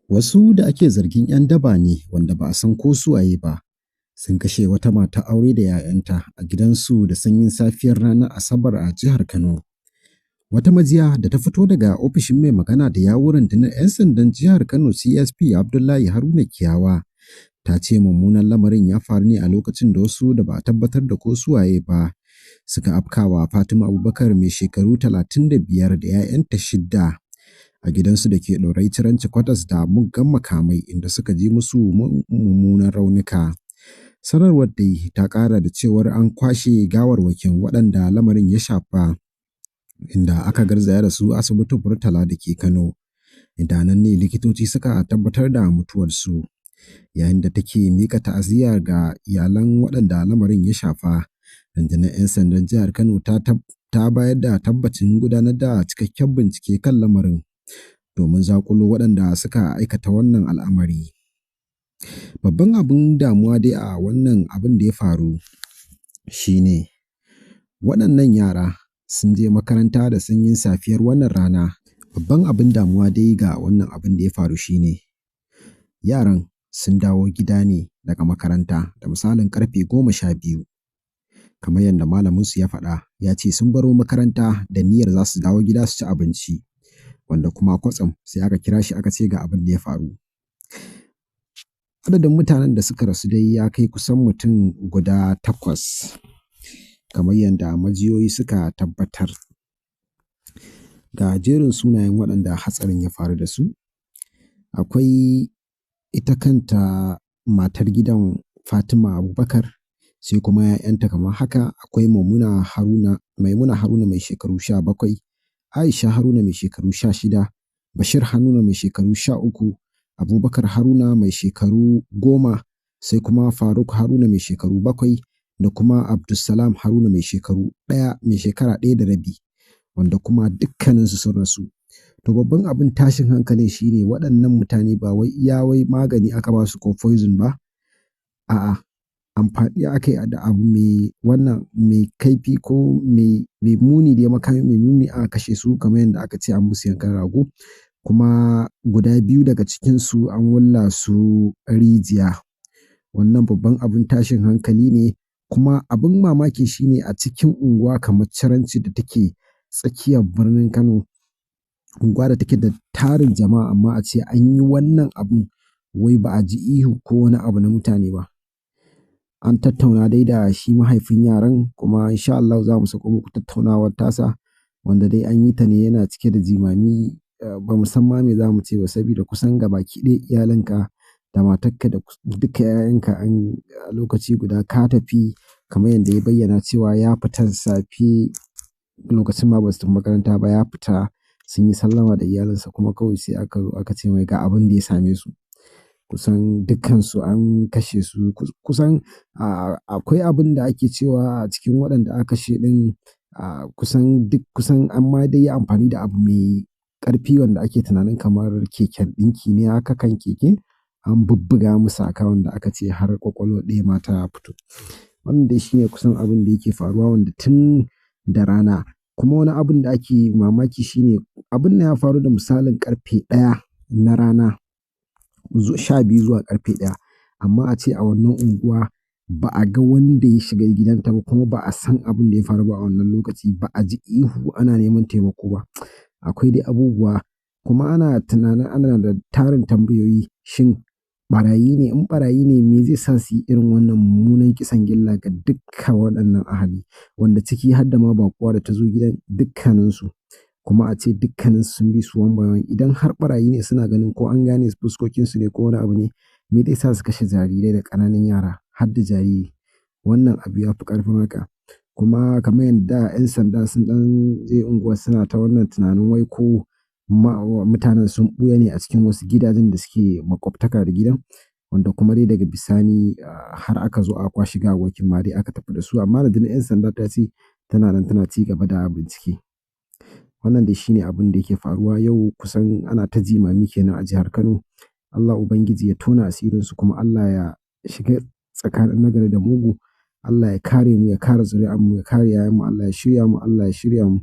Wasu da ake zargin 'yan daba ne wanda ba a san ko su waye ba, sun kashe wata matar aure da 'ya'yanta a gidansu da sanyin safiyar ranar Asabar a jihar Kano. Wata majiya da ta fito daga ofishin mai magana da yawun rundunar 'yan sandan jihar Kano CSP Abdullahi Haruna Kiyawa ta ce mummunan lamarin ya faru ne a lokacin da wasu da ba a tabbatar da ko su waye ba suka afkawa Fatima Abubakar mai shekaru 35 da 'ya'yanta shidda a gidansu da ke Ɗorayi Ciranci Kwatas da muggan makamai, inda suka ji musu mummunan raunuka. Sanarwar dai ta ƙara da cewar an kwashe gawarwakin waɗanda lamarin ya shafa, inda aka garzaya da su asibitin Murtala da ke Kano, inda nan ne likitoci suka tabbatar da mutuwarsu. Yayin da take miƙa ta'aziyya ga iyalan waɗanda lamarin ya shafa, rundunar 'yan sandan jihar Kano ta bayar da tabbacin gudanar da cikakken bincike kan lamarin domin zaƙulo waɗanda suka aikata wannan al'amari. Babban abin damuwa dai a wannan abin da ya faru shi ne waɗannan yara sun je makaranta da sanyin safiyar wannan rana. Babban abin damuwa dai ga wannan abin da ya faru shi ne yaran sun dawo gida ne daga makaranta da misalin ƙarfe 12. Kamar yadda malaminsu ya faɗa, ya ce sun baro makaranta da niyyar za su dawo gida su ci abinci, wanda kuma kwatsam sai aka kira shi aka ce ga abin da ya faru. Adadin mutanen da suka rasu dai ya kai kusan mutum guda 8, kamar yadda majiyoyi suka tabbatar. Ga jerin sunayen waɗanda hatsarin ya faru da su. Akwai ita kanta matar gidan Fatima Abubakar, sai kuma 'ya'yanta kamar haka: akwai Maimuna Haruna mai shekaru 17, Aisha Haruna mai shekaru 16, Bashir Haruna mai shekaru 13, Abubakar Haruna mai shekaru 10, sai kuma Faruk Haruna mai shekaru 7, da kuma Abdulsalam Haruna mai shekaru 1 mai shekara 1.5, wanda kuma dukkaninsu sun rasu. To babban abin tashin hankalin shine waɗannan mutane ba wai iya wai magani aka ba su ko poison ba, a'a, amfani aka yi da abu mai wannan mai kaifi ko mai muni dai, makami mai muni aka kashe su, kamar yadda aka ce an musu yankan rago. Kuma guda 2 daga cikinsu an wulla su rijiya. Wannan babban abin tashin hankali ne, kuma abin mamaki shine a cikin unguwa kamar Ciranci da take tsakiyar birnin Kano, unguwa da take da tarin jama'a, amma a ce an yi wannan abun wai ba a ji ihu ko wani abu na mutane ba. An tattauna dai da shi mahaifin yaran, kuma insha Allah za mu sako muku tattaunawar tasa, wanda dai an yi ta ne yana cike da jimami. Ba mu san ma me za mu ce ba, saboda kusan gabaki ɗaya iyalinka da matarka da duka 'ya'yanka an a lokaci guda ka tafi, kamar yadda ya bayyana cewa ya fita safe lokacin ma ba su tafi makaranta ba, ya fita sun yi sallama da iyalinsa, kuma kawai sai aka zo aka ce mai ga abin da ya same su. Kusan dukkansu an kashe su. Kusan akwai abin da ake cewa a cikin waɗanda aka kashe ɗin, kusan duk kusan an ma dai yi amfani da abu mai ƙarfi wanda ake tunanin kamar keken ɗinki ne haka, kan keke, an bubbuga musu a wanda aka ce har ƙwaƙwalwar ɗaya ma ta fito. Wannan dai shine kusan abin da yake faruwa wanda tun da rana. Kuma wani abin da ake mamaki shine abin nan ya faru da misalin ƙarfe 1 na rana, 12 zuwa ƙarfe 1, amma a ce a wannan unguwa ba a ga wanda ya shiga gidanta ba, kuma ba a san abin da ya faru ba a wannan lokaci, ba a ji ihu ana neman taimako ba. Akwai dai abubuwa, kuma ana tunanin ana da tarin tambayoyi, shin ɓarayi ne? In ɓarayi ne, me zai sa su yi irin wannan mummunan kisan gilla ga dukkan waɗannan ahali, wanda ciki har da ma baƙuwa da ta zo gidan dukkaninsu, kuma a ce dukkaninsu sun bi su one by one. Idan har ɓarayi ne, suna ganin ko an gane fuskokinsu ne ko wani abu ne, me zai sa su kashe jarirai da ƙananan yara har da jariri? Wannan abu ya fi ƙarfin haka. Kuma kamar yadda 'yan sanda sun ɗan je unguwar, suna ta wannan tunanin wai ko mutanen sun ɓuya ne a cikin wasu gidajen da suke makwabtaka da gidan, wanda kuma dai daga bisani har aka zo aka kwashe gawawwakin ma dai aka tafi da su. Amma rundunar 'yan sanda ta ce tana nan tana ci gaba da bincike. Wannan dai shine abin da yake faruwa yau, kusan ana ta jimami kenan a jihar Kano. Allah Ubangiji ya tona asirinsu, kuma Allah ya shiga tsakanin nagari da mugu. Allah ya kare mu, ya kare zuri'anmu, ya kare 'ya'yanmu. Allah ya shirya mu, Allah ya shirya mu.